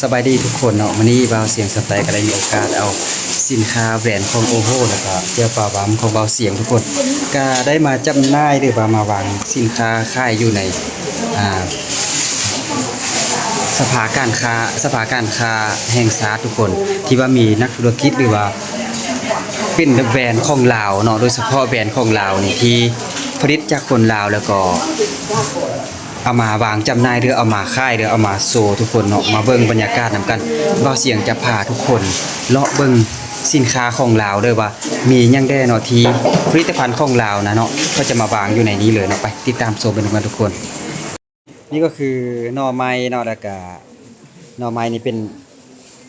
ສະບາຍດີທຸກຄົນເນາະ, ມື້ນີ້ບ່າວສຽງສະໄຕກໍໄດ້ມີໂອກາດເອົາສິນຄ້າແບຣນຂອງໂອໂຮ ແລ້ວກໍແຈ່ວປາບຳຂອງບ່າວສຽງທຸກຄົນ ກໍໄດ້ມາຈຳໜ່າຍ ຫຼືວ່າມາວາງສິນຄ້າຂາຍຢູ່ໃນ ອ່າ ສະພາການຄ້າ ສະພາການຄ້າແຫ່ງຊາດທຸກຄົນ ທີ່ວ່າມີນັກທຸລະກິດ ຫຼືວ່າເປັນແບຣນຂອງລາວເນາະ, ໂດຍສະເພາະແບຣນຂອງລາວນີ້ທີ່ຜະລິດຈາກຄົນລາວ ແລ້ວກໍ ເອົາມາວາງຈຳໜ່າຍ ຫຼືເອົາມາຂາຍ ຫຼືເອົາມາໂຊທຸກຄົນເນາະ. ມາເບິ່ງບັນຍາກາດນຳກັນ, ບ່າວສຽງຈະພາທຸກຄົນເລາະເບິ່ງສິນຄ້າຂອງລາວເດີວ່າມີຫຍັງແດ່ເນາະ ທີ່ຜະລິດຕະພັນຂອງລາວນະເນາະ, ເຂົາຈະມາວາງຢູ່ໃນນີ້ເລີຍເນາະ. ໄປຕິດຕາມຊົມໄປນຳກັນທຸກຄົນ. ນີ້ກໍຄືໜໍ່ໄມ້ເນາະ, ແລ້ວກະໜໍ່ໄມ້ນີ້ເປັນ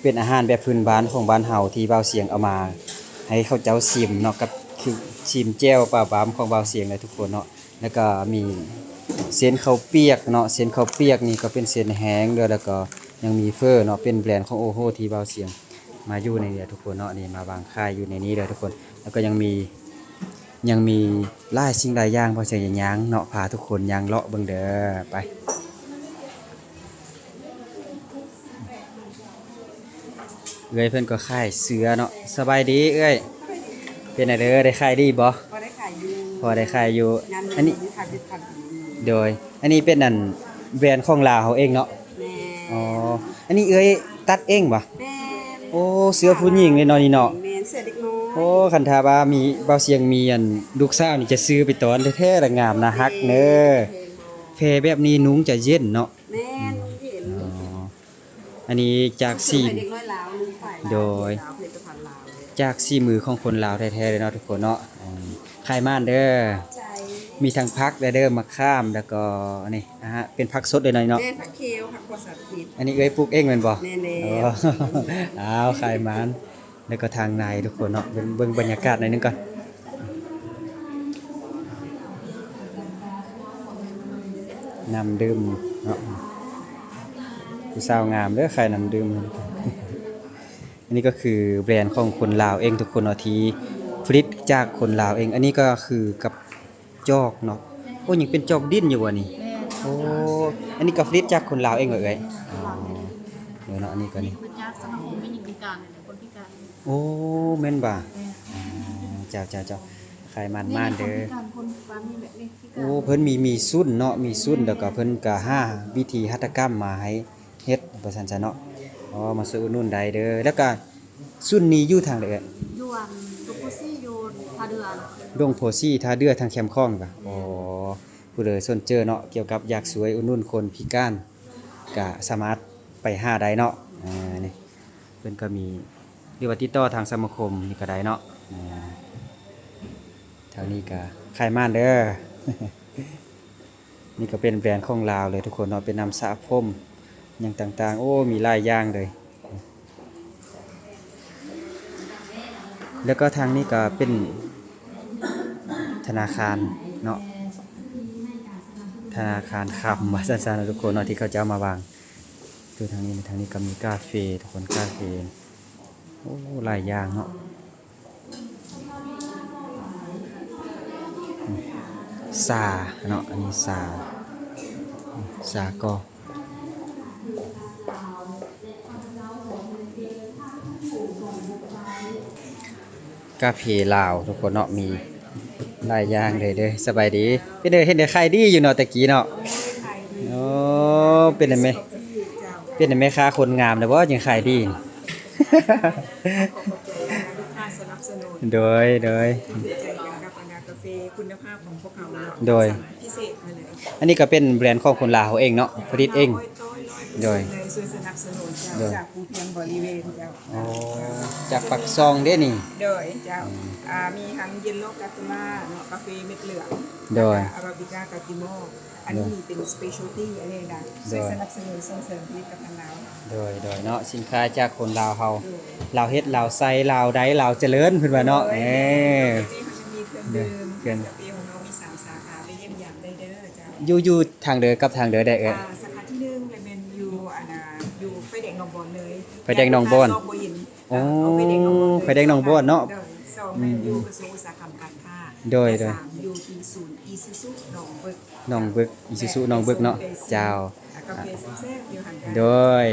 ເປັນອາຫານແບບພື້ນບ້ານຂອງບ້ານເຮົາ ທີ່ບ່າວສຽງເອົາມາໃຫ້ເຂົາເຈົ້າຊິມເນາະ, ກັບ ຄື ຊິມແຈ່ວປາບຳຂອງບ່າວສຽງເລີຍທຸກຄົນເນາະ. ແລ້ວກໍມີເສັ້ນເຂົ້າປຽກເນາະ, ເສັ້ນເຂົ້າປຽກນີ້ກໍເປັນເສັ້ນແຫ້ງເດີ, ແລ້ວກໍຍັງມີເຝີເນາະ, ເປັນແບຣນຂອງໂອໂຮທີ່ບ່າວສຽງມາຢູ່ໃນນີ້ແຫຼະທຸກຄົນເນາະ, ນີ້ມາວາງຂາຍຢູ່ໃນນີ້ເດີທຸກຄົນ. ແລ້ວກໍຍັງມີ ຍັງມີຫຼາຍສິ່ງຫຼາຍຢ່າງ, ບ່າວສຽງຈະຍ່າງເນາະ ພາທຸກຄົນຍ່າງເລາະເບິ່ງເດີ. ໄປ ເອື້ອຍເພິ່ນກໍຂາຍເສື້ອເນາະ. ສະບາຍດີເອື້ອຍ, ເປັນໃດເດີ ໄດ້ຂາຍດີບໍ່? ພໍໄດ້ຂາຍຢູ່ ພໍໄດ້ຂາຍຢູ່. ອັນນີ້ ໂດຍ ອັນນີ້ເປັນອັນແບຣນຂອງລາວເຮົາເອງເນາະ? ແມ່ນ. ອໍ ອັນນີ້ເອື້ອຍຕັດເອງບໍ່? ແມ່ນ. ໂອ້ ເສື້ອຜູ້ຍິງເລີຍເນາະນີ້ເນາະ? ແມ່ນ ເສື້ອເດັກນ້ອຍ. ໂອ້ ຄັນຖ້າວ່າມີ ບ່າວສຽງມີອັນລູກສາວນີ້ຈະຊື້ໄປຕ້ອນແທ້ໆ ລະງາມໜ້າຮັກເດີ. ແພແບບນີ້ນຸ່ງຈະເຢັນເນາະ? ແມ່ນ ນຸ່ງເຢັນ. ອໍ ອັນນີ້ຈາກສີ ເປັນເດັກນ້ອຍລາວ ນຸ່ງຝ້າຍລາວ ໂດຍ ລາວ ຜະລິດຕະພັນລາວເລີຍ ຈາກສີມືຂອງຄົນລາວແທ້ໆ ເລີຍເນາະທຸກຄົນເນາະ. ອືມ ຂາຍໝານເດີ. ຂອບໃຈ. ມີທັງຜັກແດ່ເດີ ໝາກຂາມ ແລ້ວກໍອັນນີ້ ອາຫານ ເປັນຜັກສົດເລີຍເນາະນີ້ເນາະ? ແມ່ນ ຜັກຂຽວ ຜັກປອດສານພິດ. ອັນນີ້ເອື້ອຍປູກເອງແມ່ນບໍ່? ແມ່ນແລ້ວ. ອໍ ອ້າວ ຂາຍໝານ. ແລ້ວກໍທາງໃນທຸກຄົນເນາະ, ເບິ່ງ ເບິ່ງບັນຍາກາດໜ້ອຍໜຶ່ງກ່ອນ. ນ້ຳດື່ມເນາະ, ຜູ້ສາວງາມເດີ ຂາຍນ້ຳດື່ມ. ອັນນີ້ກໍຄືແບຣນຂອງຄົນລາວເອງທຸກຄົນເນາະ ທີ່ຜະລິດຈາກຄົນລາວເອງ. ອັນນີ້ກໍຄືກັບຈອກເນາະ. ໂອ້ ຍັງເປັນຈອກດິນຢູ່ບໍ່ນີ້? ແມ່ນ. ໂອ້ ອັນນີ້ກໍຜະລິດຈາກຄົນລາວເອງເອີຍ? ແມ່ນ. ອໍ ເດີເນາະ ອັນນີ້ກໍນີ້ ເພິ່ນຈາກສະມາຄົມແມ່ຍິງພິການ ຄົນພິການ. ໂອ້ ແມ່ນບໍ່? ແມ່ນ. ອໍ ເຈົ້າ ເຈົ້າ ເຈົ້າ ຂາຍໝານໆເດີ. ຄົນພິການ ຄົນບ້ານນີ້ແຫຼະ ນີ້ພິການ. ໂອ້ ເພິ່ນມີ ມີຊຸນເນາະ ມີຊຸນ ແລ້ວກໍເພິ່ນກໍຫາວິທີຫັດຖະກຳມາໃຫ້ ເຮັດວ່າຊັ້ນຊະເນາະ. ອໍ ມາຊ່ວຍອຸດໜູນໄດ້ເດີ. ແລ້ວກະສູນນີ້ຢູ່ທາງໃດເອື້ອຍ? ຢູ່ອັນ ດົງໂພສີ ຢູ່ທ່າເດື່ອ. ດົງໂພສີ ທ່າເດື່ອ ທາງແຄມຂອງກະ. ແມ່ນ. ອໍ ຜູ້ໃດສົນເຈີເນາະ ກ່ຽວກັບຢາກຊ່ວຍອຸດໜູນຄົນພິການ ກະສາມາດໄປຫາໄດ້ເນາະ. ອາ ນີ້ເພິ່ນກະມີ ຫຼືວ່າຕິດຕໍ່ທາງສະມາຄົມນີ້ກະໄດ້ເນາະ. ອາ ທາງນີ້ກະຂາຍໝານເດີ. ນີ້ກໍເປັນແບຣນຂອງລາວເລີຍທຸກຄົນເນາະ, ເປັນນ້ຳສະຜົມຫຍັງຕ່າງໆ ໂອ້ ມີຫຼາຍຢ່າງເລີຍ. ແລ້ວກໍທາງນີ້ກໍເປັນທະນາຄານເນາະ, ທະນາຄານຄຳວ່າຊັ້ນໆ ເນາະ ທຸກຄົນເນາະ ທີ່ເຂົາເຈົ້າມາວາງ. ຄືທາງນີ້ ທາງນີ້ກໍມີກາເຟ ທຸກຄົນ ກາເຟ ໂອ້ ຫຼາຍຢ່າງເນາະ. ຊາເນາະ ອັນນີ້ຊາ ຊາກໍ ກາເຟລາວທຸກຄົນເນາະ ມີຫຼາຍຢ່າງເລີຍເດີ. ສະບາຍດີ. ເປັນເດີ ເຫັນໄດ້ຂາຍດີຢູ່ເນາະ ແຕ່ກີ້ເນາະ. ໂອ້ ເປັນໄດແມ່ ເປັນໄດແມ່ຄ້າຄົນງາມແລ້ວບໍ່ ຈຶ່ງຂາຍດີ? ຂອບໃຈລູກຄ້າສະໜັບສະໜູນ. ໂດຍ ໂດຍ. ຖືກໃຈກັນກັບອັນນາກາເຟຄຸນນະພາບຂອງພວກເຮົາເນາະ. ໂດຍ. ຄັດສັນພິເສດມາເລີຍ. ອັນນີ້ກໍເປັນແບຣນຂອງຄົນລາວເຮົາເອງເນາະ ຜະລິດເອງ. ໂດຍ. ຊ່ວຍສະໜັບສະໜູນເຈົ້າ ໂດຍ ຈາກພູພຽງບໍລິເວນເຈົ້າ. ອໍ ຈາກປາກຊ່ອງເດ້ນີ້. ໂດຍເຈົ້າ. ອືມ ອ່າ ມີທັງເຢນໂລກາຕູລາເນາະ ກາເຟເມັດເຫຼືອງ. ໂດຍ. ອາຣາບິກາກາຕິມໍ ອັນນີ້ເປັນ specialty ອັນນີ້ນະ. ໂດຍ. ຊ່ວຍສະໜັບສະໜູນສົ່ງເສີມຜະລິດຕະພັນລາວ. ໂດຍ ໂດຍເນາະ ສິນຄ້າຈາກຄົນລາວເຮົາ. ໂດຍ. ລາວເຮັດ ລາວໃຊ້ ລາວໄດ້ ລາວຈະເລີນ ເພິ່ນວ່າເນາະ. ໂດຍ. ເອີ ເຮົາຍັງມີເຄື່ອງດື່ມ ເອີ ເຄື່ອງ ກາເຟຂອງເຮົາມີສາມສາຂາ ໄປຢ້ຽມຢາມໄດ້ເດີເຈົ້າ. ຢູ່ ຢູ່ທາງເດີກັບທາງເດີໄດ້ເອີຍ? ອ່າ ສາຂາທີໜຶ່ງແມ່ນຢູ່ ອັນນ່າ ຢູ່ໄຟແດງໜອງບອນເລີຍ. ໄຟແດງໜອງບອນ. ໂອ້ ໄຟແດງໜອງບອນເນາະ. ໂດຍ. ສອງແມ່ນຢູ່ກະຊວງອຸດສາຫະກຳການຄ້າ. ໂດຍ ໂດຍ. ສາມຢູ່ທີ່ສູນອີຊູຊູໜອງບຶກ. ໜອງບຶກ ອີຊູຊູໜອງບຶກເນາະ. ເຈົ້າ. ກາເຟແຊບໆຢູ່ຫັ້ນ. ໂດຍ.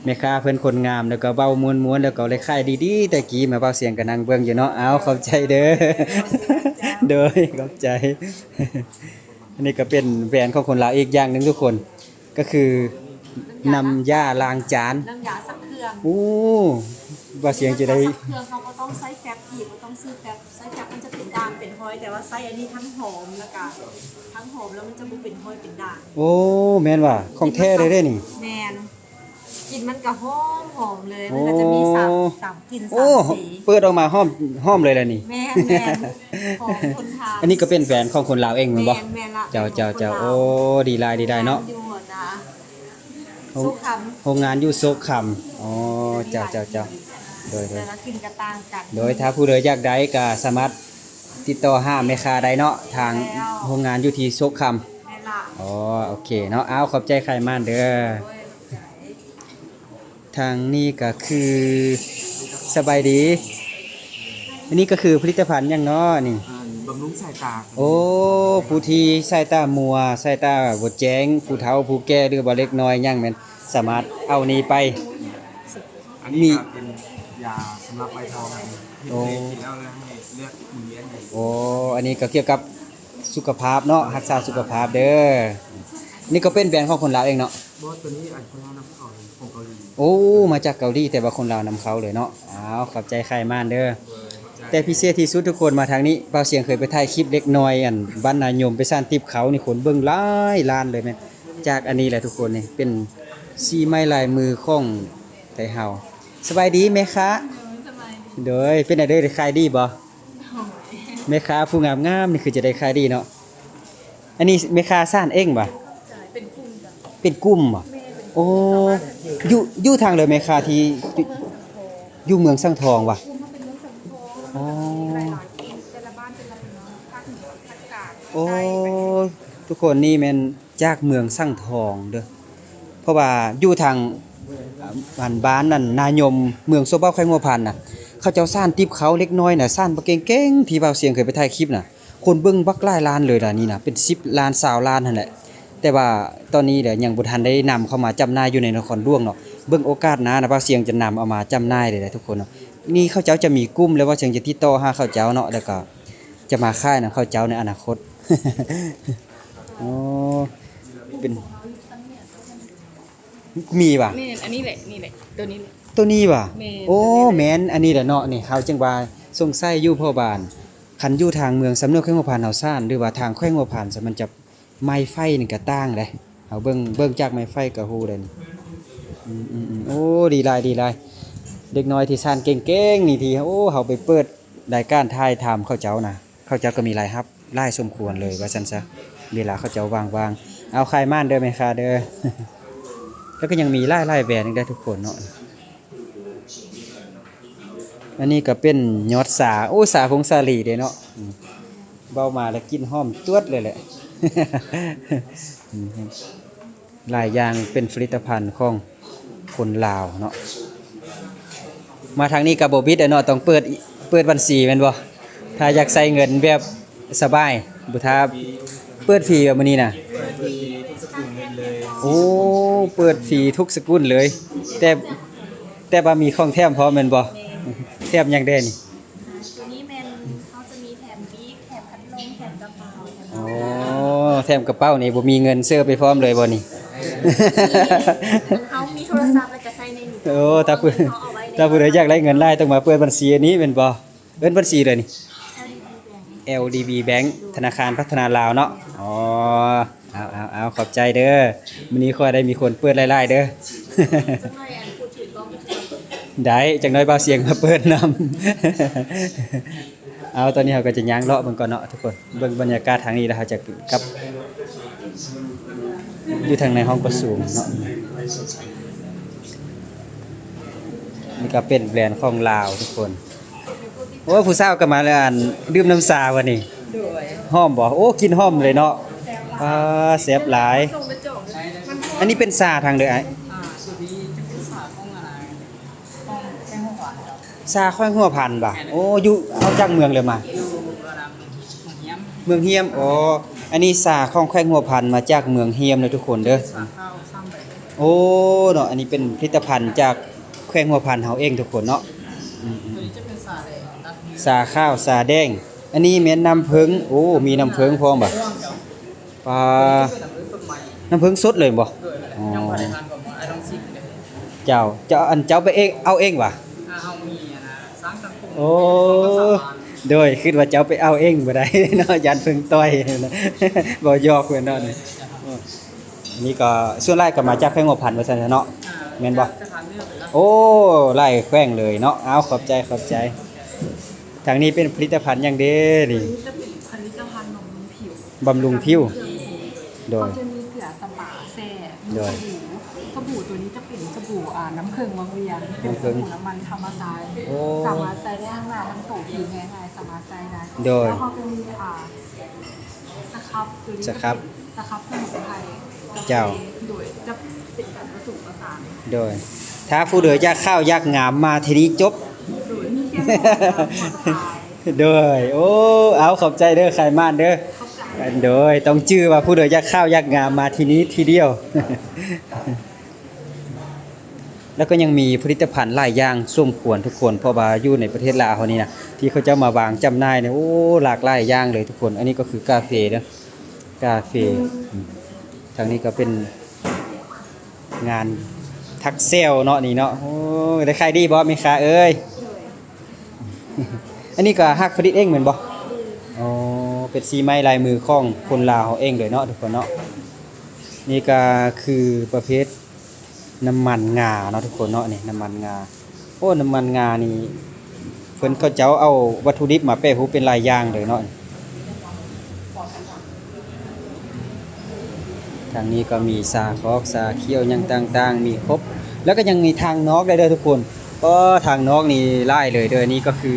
ແມ່ຄ້າເພິ່ນຄົນງາມ ແລ້ວກໍເວົ້າມ່ວນໆ ແລ້ວກໍເລີຍຂາຍດີໆ ແຕ່ກີ້ມາ ເວົ້າສຽງກໍນັ່ງເບິ່ງຢູ່ເນາະ. ເອົາ ຂອບໃຈເດີ. ໂດຍ ຂອບໃຈ. ອັນນີ້ກໍເປັນແບຣນຂອງຄົນລາວອີກຢ່າງໜຶ່ງທຸກຄົນ ກໍຄືນ້ຳຢາລ້າງຈານ ນ້ຳຢາຊັກເຄື່ອງ. ໂອ້ ວ່າສຽງຈະໄດ້ ນ້ຳຢາຊັກເຄື່ອງ ເຮົາບໍ່ຕ້ອງໃຊ້ແຟບອີກ ບໍ່ຕ້ອງຊື້ແຟບ ໃຊ້ແຟບມັນຈະເປັນດ່າງເປັນຮອຍ ແຕ່ວ່າໃຊ້ອັນນີ້ທັງຫອມ ແລ້ວກະທັງຫອມ ແລ້ວມັນຈະບໍ່ເປັນຮອຍເປັນດ່າງ. ໂອ້ ແມ່ນວ່າ ຂອງແທ້ເລີຍເດ້ນີ້. ແມ່ນ. ກິ່ນມັນກະຫອມໆເລີຍ ໂອ້ ມັນກະຈະມີສາມ ສາມກິ່ນ ໂອ້ ສາມສີ. ເປີດອອກມາຫອມ ຫອມເລີຍລະນີ້. ແມ່ນໆ ຫອມທົນທານ. ອັນນີ້ກໍເປັນແບຣນຂອງຄົນລາວເອງແມ່ນບໍ່? ແມ່ນໆລະ ເຈົ້າໆໆ. ໂອ້ ດີຫຼາຍ ດີຫຼາຍເນາະ. ໂຮງງານຢູ່ຫັ້ນນະ ໂຊກຄຳ ໂຮງງານຢູ່ໂຊກຄຳ. ອໍ ເຈົ້າໆໆ. ໂດຍໆ ແຕ່ລະກິ່ນກະຕ່າງກັນ. ໂດຍ ຖ້າຜູ້ໃດຢາກໄດ້ກະສາມາດຕິດຕໍ່ຫາແມ່ຄ້າໄດ້ເນາະ ທາງ ແມ່ນແລ້ວ ໂຮງງານຢູ່ທີ່ໂຊກຄຳ. ແມ່ນລະ. ອໍ ໂອເຄເນາະ. ອ້າວ ຂອບໃຈຂາຍໝານເດີ. ໂດຍ ຂອບໃຈ. ທາງນີ້ກໍຄື ສະບາຍດີ ອັນນີ້ກໍຄືຜະລິດຕະພັນຫຍັງເນາະນີ້? ອັນ ບຳລຸງສາຍຕາ. ໂອ້ ຜູ້ທີ່ສາຍຕາມົວ ສາຍຕາບໍ່ແຈ້ງ ຜູ້ເຖົ້າຜູ້ແກ່ ຫຼືວ່າເດັກນ້ອຍຫຍັງ ແມ່ນສາມາດເອົານີ້ໄປ. ອັນນີ້ກໍເປັນຢາສຳລັບໄວທອງ ເຮັດໃຫ້ກິນແລ້ວ ແລ້ວໃຫ້ເລືອດໝູນວຽນດີ. ໂອ້ ອັນນີ້ກໍກ່ຽວກັບສຸຂະພາບເນາະ ຮັກສາສຸຂະພາບເດີ. ນີ້ກໍເປັນແບຣນຂອງຄົນລາວເອງເນາະ? ບໍ່ ໂຕນີ້ອັນຄົນລາວນຳເຂົ້າ ຂອງເກົາຫຼີ. ໂອ້ ມາຈາກເກົາຫຼີ ແຕ່ວ່າຄົນລາວນຳເຂົ້າເລີຍເນາະ. ອ້າວ ຂອບໃຈຂາຍໝານເດີ. ແຕ່ພິເສດທີ່ສຸດທຸກຄົນ ມາທາງນີ້ ບ່າວສຽງເຄີຍໄປຖ່າຍຄລິບເດັກນ້ອຍ ອັນ ບ້ານນາຍົມ ໄປສ້ານຕິບເຂົານີ້ ຄົນເບິ່ງຫຼາຍລ້ານເລີຍແມ່ນ ຈາກອັນນີ້ແຫຼະທຸກຄົນ. ນີ້ເປັນສີໄມ້ລາຍມືຂອງໄທເຮົາ. ສະບາຍດີແມ່ຄ້າ. ໂດຍ ສະບາຍດີ. ໂດຍ ເປັນແນວໃດ ຂາຍດີບໍ່? ໂດຍ ແມ່ຄ້າຜູ້ງາມໆນີ້ ຄືຈະໄດ້ຂາຍດີເນາະ. ອັນນີ້ແມ່ຄ້າສ້ານເອງບໍ່? ເປັນກຸ່ມຈ້ະ ເປັນກຸ່ມບໍ່? ແມ່ນ ເປັນກຸ່ມ. ໂອ້ ຢູ່ ຢູ່ທາງໃດແມ່ຄ້າທີ່ ຢູ່ ຢູ່ເມືອງສັງທອງຫວາ? ກຸ່ມເຮົາເປັນເມືອງສັງທອງ. ອໍ ມີຫຼາຍໆກຸ່ມ ແຕ່ລະບ້ານແຕ່ລະເມືອງ ພາກເໜືອ ພາກກາງ ໂອ້ ໃຕ້ໄປ. ທຸກຄົນ ນີ້ແມ່ນຈາກເມືອງສັງທອງເດີ ເພາະວ່າຢູ່ທາງ ອັນ ບ້ານນັ້ນນາຍົມ ເມືອງໂຊເບົາ ແຂວງຫົວພັນນະ ເຂົາເຈົ້າສ້ານຕິບເຂົາເດັກນ້ອຍນະ ສ້ານບັກເກັ່ງໆ ທີ່ບ່າວສຽງເຄີຍໄປຖ່າຍຄລິບນະ. ຄົນເບິ່ງບັກຫຼາຍລ້ານເລີຍລະນີ້ນະ ເປັນສິບລ້ານ ຊາວລ້ານຫັ້ນແຫຼະ. ແຕ່ວ່າຕອນນີ້ແຫຼະ ຍັງບໍ່ທັນໄດ້ນຳເຂົ້າມາຈຳໜ່າຍຢູ່ໃນນະຄອນຫຼວງເນາະ. ເບິ່ງໂອກາດໜ້ານະ ບ່າວສຽງຈະນຳເອົາມາຈຳໜ່າຍເລີຍນະທຸກຄົນເນາະ. ນີ້ເຂົາເຈົ້າຈະມີກຸ່ມ ແລ້ວບ່າວສຽງຈະຕິດຕໍ່ຫາເຂົາເຈົ້າເນາະ ແລ້ວກໍຈະມາຂາຍນຳເຂົາເຈົ້າໃນອະນາຄົດ. ອໍ ເປັນ ມີຫວາ? ແມ່ນ ອັນນີ້ແຫຼະ ນີ້ແຫຼະ ໂຕນີ້ແຫຼະ ໂຕນີ້ຫວາ? ແມ່ນ ໂອ້ ໂຕນີ້ແຫຼະ ແມ່ນ ອັນນີ້ແຫຼະເນາະ. ນີ້ເຮົາຈຶ່ງວ່າສົງໄສຢູ່ ເພາະວ່າ ຄັນຢູ່ທາງເມືອງຊຳເໜືອ ແຂວງຫົວພັນເຮົາສ້ານ ຫຼືວ່າທາງແຂວງຫົວພັນຊະ ມັນຈະໄມ້ໄຟນີ້ກະຕ່າງເດ້. ເຮົາເບິ່ງ ເບິ່ງຈາກໄມ້ໄຟກະຮູ້ເດ້ນີ້. ອືມໆໆ ໂອ້ ດີຫຼາຍ ດີຫຼາຍ. ເດັກນ້ອຍທີ່ສ້ານເກັ່ງໆນີ້ ທີ່ ໂອ້ ເຮົາໄປເປີດລາຍການຖ່າຍທຳເຂົາເຈົ້ານະ ເຂົາເຈົ້າກໍມີລາຍຮັບຫຼາຍສົມຄວນເລີຍວ່າຊັ້ນຊະ ເວລາເຂົາເຈົ້າວ່າງໆ. ເອົາ ຂາຍໝານເດີແມ່ຄ້າເດີ. ແລ້ວກໍຍັງມີຫຼາຍໆແບຣນອີກເດ້ທຸກຄົນເນາະ. ອັນນີ້ກໍເປັນຍອດຊາ ໂອ້ ຊາຜົງສາລີເດ້ເນາະ. ອືມ ເວົ້າມາແລ້ວກິ່ນຫອມຈວດເລີຍແຫຼະ. ອືມ ຫຼາຍຢ່າງເປັນຜະລິດຕະພັນຂອງຄົນລາວເນາະ. ມາທາງນີ້ກໍບໍ່ບິດແຫຼະເນາະ ຕ້ອງເປີດ ເປີດບັນຊີແມ່ນບໍ່? ຖ້າຢາກໃຊ້ເງິນແບບສະບາຍ ບໍ່ ຖ້າເປີດຟຣີບໍ່ມື້ນີ້ນະ? ເປີດຟຣີທຸກສະກຸນເງິນເລີຍ. ໂອ້ ເປີດຟຣີທຸກສະກຸນເລີຍ ແຕ່ ແຕ່ວ່າມີຂອງແຖມພ້ອມແມ່ນບໍ່? ແມ່ນ. ແຖມຫຍັງແດ່ນີ້? ອ່າ ໂຕນີ້ແມ່ນເຮົາຈະມີແຖມບີບ ແຖມພັດລົມ ແຖມກະເປົາ ແຖມ ອໍ ແຖມກະເປົານີ້ ບໍ່ມີເງິນເສີບໄປພ້ອມເລີຍບໍ່ນີ້? ເຮົາມີໂທລະສັບແລ້ວກະໃຊ້ໃນນີ້. ໂອ້ ຖ້າຜູ້ ເຮົາເອົາໄວ້ໃນ ຖ້າຜູ້ໃດຢາກໄດ້ເງິນຫຼາຍ ຕ້ອງມາເປີດບັນຊີອັນນີ້ແມ່ນບໍ່? ເອີ້ນບັນຊີໃດນີ້? ແອລດີບີ ແບງ ແອລດີບີ ແບງ ທະນາຄານພັດທະນາລາວເນາະ. ອໍ ເອົາໆໆ ຂອບໃຈເດີ. ມື້ນີ້ຂໍໃຫ້ໄດ້ມີຄົນເປີດຫຼາຍໆເດີ. ໄດ້ ຈັກໜ້ອຍບ່າວສຽງມາເປີດນຳ. ເອົາ ຕອນນີ້ເຮົາກໍຈະຍ່າງເລາະເບິ່ງກ່ອນເນາະທຸກຄົນ. ເບິ່ງບັນຍາກາດທາງນີ້ແລ້ວ ເຮົາຈະກັບຢູ່ທາງໃນຫ້ອງປະຊຸມເນາະ. ນີ້ກໍເປັນແບຣນຂອງລາວທຸກຄົນ. ໂອ້ຍ ຜູ້ສາວກໍມາແລ້ວ ອັນ ດື່ມນ້ຳຊາວະນີ້. ໂດຍ. ຫອມບໍ່? ໂອ້ ກິ່ນຫອມເລີຍເນາະ. ອ່າ ແຊບຫຼາຍ. ອັນນີ້ເປັນຊາທາງໃດອ້າຍ? ອ່າ ສູດນີ້ຈະເປັນຊາຂອງ ອັນ ຂອງແຂວງຫົວພັນ. ຊາແຂວງຫົວພັນບໍ່? ແມ່ນ. ໂອ້ ຢູ່ ເອົາຈາກເມືອງໃດມາ? ຢູ່ ອັນ ເມືອງຮຽມ. ເມືອງຮຽມ. ອໍ ອັນນີ້ຊາຂອງແຂວງຫົວພັນ ມາຈາກເມືອງຮຽມເດີທຸກຄົນເດີ. ຊາຂາວ ຊາແບບ ໂອ້ ເນາະ ອັນນີ້ເປັນຜະລິດຕະພັນຈາກແຂວງຫົວພັນເຮົາເອງທຸກຄົນເນາະ. ອືມໆ ຕົວນີ້ຈະເປັນຊາແດງ ຊາຂາວ ຊາແດງ. ອັນນີ້ແມ່ນນ້ຳເຜິ້ງ. ໂອ້ ມີນ້ຳເຜິ້ງພ້ອມບໍ? ປາ ນ້ຳເຜິ້ງສົດເລີຍບໍ? ອໍ ເຈົ້າ ເຈົ້າ ອັນເຈົ້າໄປເອງ ເອົາເອງຫວາ? ໂອ້ ໂດຍ ຄິດວ່າເຈົ້າໄປເອົາເອງບໍ່ໄດ້ເນາະ ຢ້ານເຜິ້ງຕ່ອຍ. ເວົ້າຢອກເພິ່ນເນາະນີ້. ອັນນີ້ກໍສ່ວນຫຼາຍກໍມາຈາກແຂວງຫົວພັນວ່າຊັ້ນເນາະ. ແມ່ນບໍ່? ໂອ້ ຫຼາຍແຂວງເລີຍເນາະ. ເອົາ ຂອບໃຈ ຂອບໃຈ. ທາງນີ້ເປັນຜະລິດຕະພັນຫຍັງເດນີ້? ຕົວນີ້ຈະເປັນຜະລິດຕະພັນບຳລຸງຜິວ ບຳລຸງຜິວ. ໂດຍ ເຂົາຈະມີເກືອສະປາແຊ່ ມີ ໂດຍ ສະບູ່ ສະບູ່ຕົວນີ້ຈະເປັນສະບູ່ ອ່າ ນ້ຳເຜິ້ງວັງວຽງ ເປັນ ນ້ຳເຜິ້ງ ສະບູ່ນ້ຳມັນທຳມະຊາດ. ໂອ້ ສາມາດໃຊ້ໄດ້ທັງໜ້າທັງໂຕ ຜິວແຫ້ງງ່າຍ ສາມາດໃຊ້ໄດ້. ໂດຍ ແລ້ວເຮົາກໍມີ ອ່າ ສະຄັບ ຕົວນີ້ຈະເປັນສະຄັບສະໝຸນໄພ ເຈົ້າ ໂດຍ ຈະເປັນການປະສົມປະສານ. ໂດຍ ຖ້າຜູ້ໃດຢາກຂາວຢາກງາມມາທີ່ນີ້ຈົບ. ໂດຍ ມີແຄ່ ໂດຍ ໂອ້ ເອົາ ຂອບໃຈເດີ ຂາຍໝານເດີ. ຂອບໃຈ. ໂດຍ ຕ້ອງຈື່ວ່າຜູ້ໃດຢາກຂາວຢາກງາມມາທີ່ນີ້ທີດຽວ. ແລ້ວກໍຍັງມີຜະລິດຕະພັນຫຼາຍຢ່າງສົມຄວນທຸກຄົນ ເພາະວ່າຢູ່ໃນປະເທດລາວເຮົານີ້ນະ ທີ່ເຂົາເຈົ້າມາວາງຈຳໜ່າຍນີ້ ໂອ້ ຫຼາກຫຼາຍຢ່າງເລີຍທຸກຄົນ. ອັນນີ້ກໍຄືກາເຟເດີ ກາເຟ. ອືມ ທາງນີ້ກໍເປັນງານຖັກແຊວເນາະນີ້ເນາະ. ໂອ້ ໄດ້ຂາຍດີບໍ່ແມ່ຄ້າເອີຍ? ອັນນີ້ກໍຮັກຜະລິດເອງແມ່ນບໍ່? ອໍ ເປັນສີໄມ້ລາຍມືຂອງຄົນລາວເຮົາເອງເລີຍເນາະທຸກຄົນເນາະ. ນີ້ກໍຄືປະເພດ ນ້ຳມັນງາເນາະທຸກຄົນເນາະ ນີ້ນ້ຳມັນງາ. ໂອ້ ນ້ຳມັນງານີ້ເພິ່ນເຂົາເຈົ້າເອົາວັດຖຸດິບມາແປຮູບເປັນຫຼາຍຢ່າງເລີຍເນາະ. ທາງນີ້ກໍມີຊາຂອກ ຊາຂຽວ ຫຍັງຕ່າງໆ ມີຄົບ ແລ້ວກໍຍັງມີທາງນອກໄດ້ເດີທຸກຄົນ. ກໍທາງນອກນີ້ຫຼາຍເລີຍເດີ. ນີ້ກໍຄື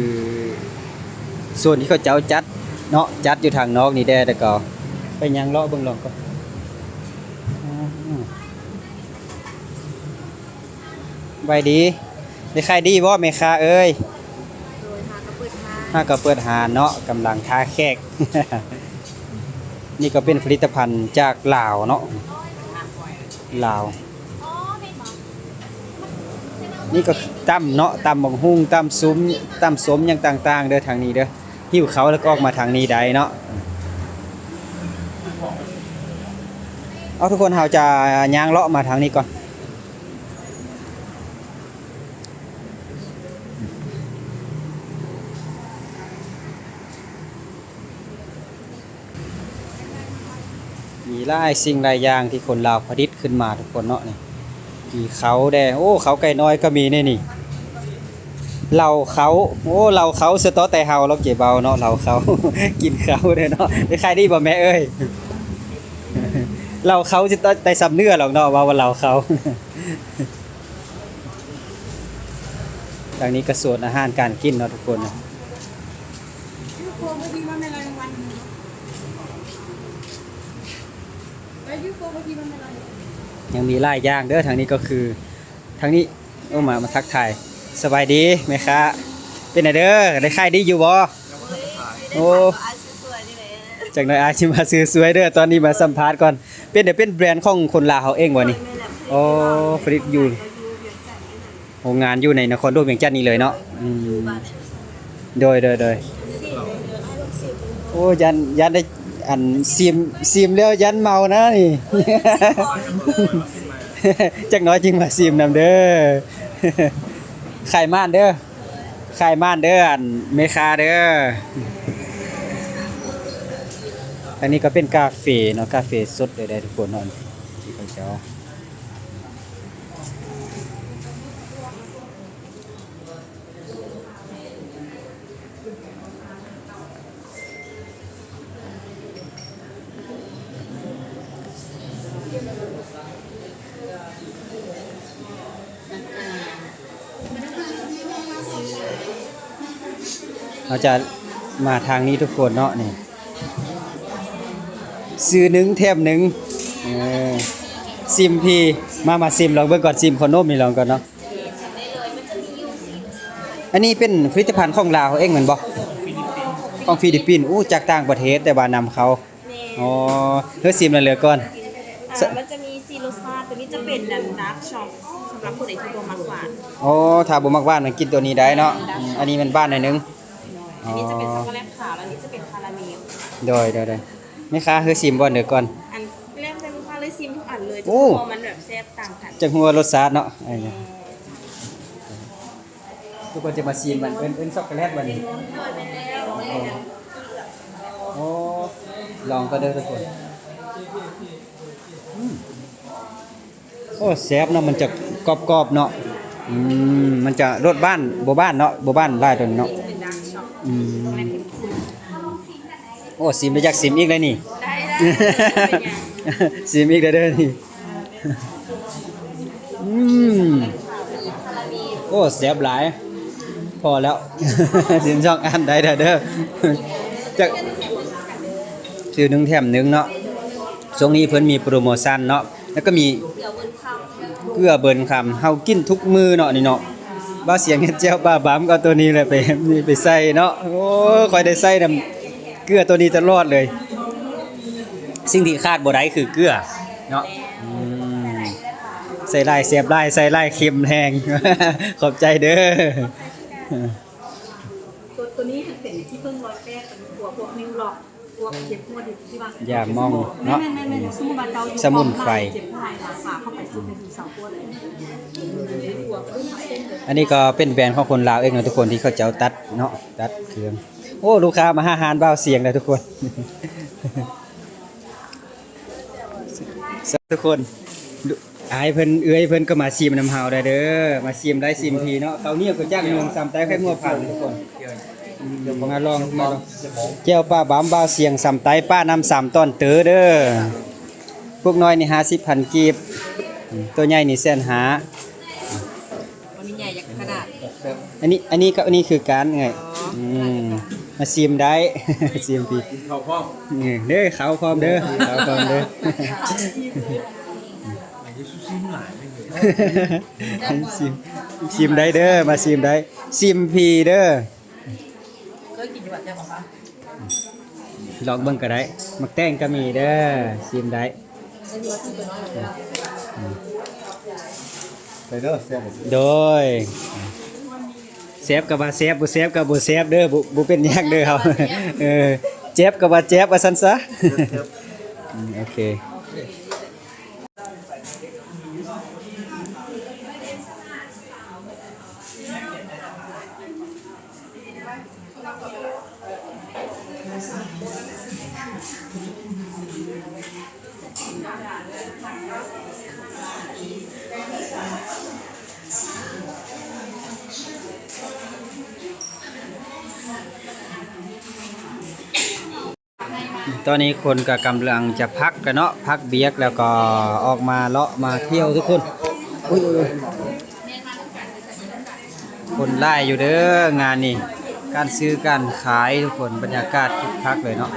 ໂຊນທີ່ເຂົາເຈົ້າຈັດເນາະ ຈັດຢູ່ທາງນອກນີ້ແດ່. ແລ້ວກໍໄປຍ່າງເລາະເບິ່ງລອງກ່ອນ. ອືມ ສະບາຍດີ ໄດ້ຂາຍດີບໍ່ແມ່ຄ້າເອີຍ? ໂດຍ ຫາກໍເປີດຮ້ານ ຫາກໍເປີດຮ້ານເນາະ ກຳລັງຖ້າແຂກ. ນີ້ກໍເປັນຜະລິດຕະພັນຈາກລາວເນາະ ລາວ. ນີ້ກໍຕຳເນາະ ຕຳບັກຫຸ່ງ ຕຳຊຸມ ຕຳສົ້ມຫຍັງຕ່າງໆ ເດີ ທາງນີ້ເດີ. ຫິວເຂົ້າແລ້ວກໍອອກມາທາງນີ້ໄດ້ເນາະ. ເອົາ ທຸກຄົນ ເຮົາຈະຍ່າງເລາະມາທາງນີ້ກ່ອນ. ມີຫຼາຍສິ່ງຫຼາຍຢ່າງທີ່ຄົນລາວຜະລິດຂຶ້ນມາທຸກຄົນເນາະ. ນີ້ ມີເຂົ້າແດ່ ໂອ້ ເຂົ້າໄກ່ນ້ອຍກໍມີໃນນີ້. ເຫຼົ້າເຂົ້າ ໂອ້ ເຫຼົ້າເຂົ້າສະຕໍແຕ່ເຮົາ ລາວເກເບົາເນາະ ເຫຼົ້າເຂົ້າ ກິນເຂົ້າເດີເນາະ. ໄດ້ຂາຍດີບໍ່ແມ່ເອີຍ? ເຫຼົ້າເຂົ້າຊິແຕ່ຊຳເໜືອລອກເນາະ ເວົ້າວ່າເຫຼົ້າເຂົ້າ. ທາງນີ້ກໍສວນອາຫານການກິນເນາະທຸກຄົນ. ຍັງມີຫຼາຍຢ່າງເດີ. ທາງນີ້ກໍຄື ທາງນີ້ ໂອ້ ມາ ມາທັກທາຍ. ສະບາຍດີແມ່ຄ້າ ເປັນໃດເດີ ໄດ້ຂາຍດີຢູ່ບໍ່? ໂອ້ ຈັກໜ້ອຍອ້າຍຊິມາຊື້ຊ່ວຍເດີ. ຕອນນີ້ມາສຳພາດກ່ອນ. ເປັນ ເປັນແບຣນຂອງຄົນລາວເຮົາເອງບໍ່ນີ້? ໂອ້ ຜະລິດຢູ່ ໂຮງງານຢູ່ໃນນະຄອນຫຼວງວຽງຈັນນີ້ເລີຍເນາະ. ອືມ ໂດຍ ໂດຍ ໂດຍ. ໂອ້ ຢ້ານ ຢ້ານໄດ້ ອັນ ຊີມ ຊີມແລ້ວຢ້ານເມົານະນີ້. ຈັກໜ້ອຍຈຶ່ງມາຊີມນຳເດີ. ຂາຍໝານເດີ ຂາຍໝານເດີ ອັນ ແມ່ຄ້າເດີ. ອັນນີ້ກໍເປັນກາເຟເນາະ ກາເຟສົດເລີຍເດີທຸກຄົນເນາະ ທີ່ເຂົາເຈົ້າ ເຮົາຈະມາທາງນີ້ທຸກຄົນເນາະ ນີ້ ຊື້ໜຶ່ງແຖມໜຶ່ງ. ເອີ ຊີມພີ ມາ ມາຊີມລອງເບິ່ງກ່ອນ ຊີມເຂົ້າໜົມນີ້ລອງກ່ອນເນາະ. ອັນນີ້ເປັນຜະລິດຕະພັນຂອງລາວເຮົາເອງແມ່ນບໍ່? ຂອງຟີລິບປິນ. ໂອ້ ຈາກຕ່າງປະເທດ ແຕ່ວ່ານຳເຂົ້າ. ອໍ ເຮົາຊີມແລ້ວເລືອກກ່ອນ. ອ່າ ມັນຈະມີສີ່ລົດຊາດ ຕົວນີ້ ຈະເປັນອັນ dark choc ສຳລັບຜູ້ໃດທີ່ບໍ່ມັກຫວານ. ອໍ ຖ້າບໍ່ມັກຫວານ ມັນກິນຕົວນີ້ໄດ້ເນາະ. ອືມ dark choc ອັນນີ້ມັນຫວານໜ້ອຍໜຶ່ງ. ໂດຍ ອັນນີ້ຈະເປັນ ອໍ ຊັອກໂກແລັດຂາວ ແລ້ວນີ້ຈະເປັນຄາຣາເມລ. ໂດຍ ໂດຍ ໂດຍ. ແມ່ຄ້າ ຄືຊິມບ່ອນໃດກ່ອນ? ອັນ ແລ້ວແຕ່ລູກຄ້າເລີຍ ຊິມທຸກອັນເລີຍ ໂອ້ ເພາະວ່າມັນແບບແຊບຕ່າງກັນ ຈັກຮູ້ວ່າລົດຊາດເນາະ. ເອີ ທຸກຄົນຈະມາຊີມມັນ ເອີ້ນ ເອີ້ນຊັອກໂກແລັດບັດນີ້. ໂອ້ ລອງກໍເດີທຸກຄົນ. ອືມ ໂອ້ ແຊບເນາະ ມັນຈະກອບໆເນາະ. ອືມ ມັນຈະລົດບ້ານ ບໍ່ບ້ານເນາະ ບໍ່ບ້ານຫຼາຍຕົວນີ້ເນາະ. ອືມ ໂອ້ ຊີມແລ້ວຢາກຊີມອີກເລີຍນີ້. ໄດ້ ໄດ້ ຊີມອີກເດີນີ້. ອືມ ໂອ້ ແຊບຫຼາຍ. ພໍແລ້ວ ຊິມສອງອັນໄດ້ແລ້ວເດີ. ຈະ ຊື້ໜຶ່ງແຖມໜຶ່ງເນາະ. ຊ່ວງນີ້ເພິ່ນມີໂປຣໂມຊັນເນາະ ແລ້ວກໍມີເກືອເບີນຄຳ ເຮົາກິນທຸກມື້ເນາະນີ້ເນາະ. ບ່າວສຽງເຮັດແຈ່ວປາບາມ ກໍເອົາຕົວນີ້ແຫຼະໄປ ໄປໃສ່ເນາະ. ໂອ້ ຂ້ອຍໄດ້ໃຊ້ນຳ ເກືອຕົວນີ້ຕະຫຼອດເລີຍ. ສິ່ງທີ່ຂາດບໍ່ໄດ້ຄືເກືອເນາະ. ອືມ ໃສ່ຫຼາຍແຊບຫຼາຍ ໃສ່ຫຼາຍເຄັມແຮງ. ຂອບໃຈເດີ. ຕົວ ຕົວນີ້ເປັນທີ່ເພິ່ງຮອຍແປດ ເປັນພວກ ພວກນິ້ວລັອກ ພວກເຈັບຫົວທີ່ ທີ່ວ່າ ຢາໝອງເນາະ. ແມ່ນໆໆ ສົມມຸດວ່າເຈົ້າຢູ່ ສະໝຸນໄພ ເຈັບຫົວຫຼາຍໆ ເຂົ້າໄປ ສິບນາທີ ຊາວກວ່າ. ອັນນີ້ກໍເປັນແບຣນຂອງຄົນລາວເອງເນາະທຸກຄົນ ທີ່ເຂົາເຈົ້າຕັດເນາະ ຕັດເຄື່ອງ. ໂອ້ ລູກຄ້າມາຫາຮ້ານບ່າວສຽງແລ້ວທຸກຄົນ. ທຸກຄົນ ອ້າຍເພິ່ນ ເອື້ອຍເພິ່ນກໍມາຊີມນຳເຮົາໄດ້ເດີ. ມາຊີມໄດ້ ຊີມຟຣີເນາະ. ເຂົ້າໜຽວກໍຈັກໜຶ່ງ ສຳໄຕແຄ່ຫົວພັນທຸກຄົນ. ອືມ ມາລອງ ມາລອງ ແຈ່ວປາບາມ ບ່າວສຽງ ສຳໄຕ ປານ້ຳສາມຕອນເຕີເດີ. ພວກນ້ອຍນີ້ ຫ້າສິບພັນກີບ. ອືມ ຕົວໃຫຍ່ນີ້ແສນຫ້າ. ອັນນີ້ໃຫຍ່ຈັກຂະໜາດ? ອັນນີ້ ອັນນີ້ກັບອັນນີ້ຄືກັນເອື້ອຍ. ອໍ ອືມ ມາຊີມໄດ້ ຊີມຟຣີ. ກິນເຂົ້າພ້ອມ ເອີ ເດີ ເຂົ້າພ້ອມເດີ ເຂົ້າພ້ອມເດີ. ຊີມ ຊີມໄດ້ເດີ ມາຊີມໄດ້ ຊີມຟຣີເດີ. ເຄີຍກິນຢູ່ບໍ່ ແຈ່ວປາບາມ? ລອງເບິ່ງກໍໄດ້ ໝາກແຕງກໍມີເດີ ຊີມໄດ້. ໄປເດີ ແຊບ. ໂດຍ ແຊບກໍວ່າແຊບ ບໍ່ແຊບກໍບໍ່ແຊບເດີ ບໍ່ ບໍ່ເປັນຫຍັງເດີເຮົາ. ເອີ ເຈັບກໍວ່າເຈັບ ວ່າຊັ້ນຊະ. ເຈັບ ເຈັບ. ອືມ ໂອເຄ. ຕອນນີ້ຄົນກໍກຳລັງຈະພັກກັນເນາະ ພັກວຽກແລ້ວກໍອອກມາເລາະມາທ່ຽວທຸກຄົນ. ໂອ້ຍ ໂອ້ຍ ໂອ້ຍ ຄົນຫຼາຍຢູ່ເດີງານນີ້ ການຊື້ການຂາຍທຸກຄົນ ບັນຍາກາດຄຶກຄັກເລີຍເນາະ.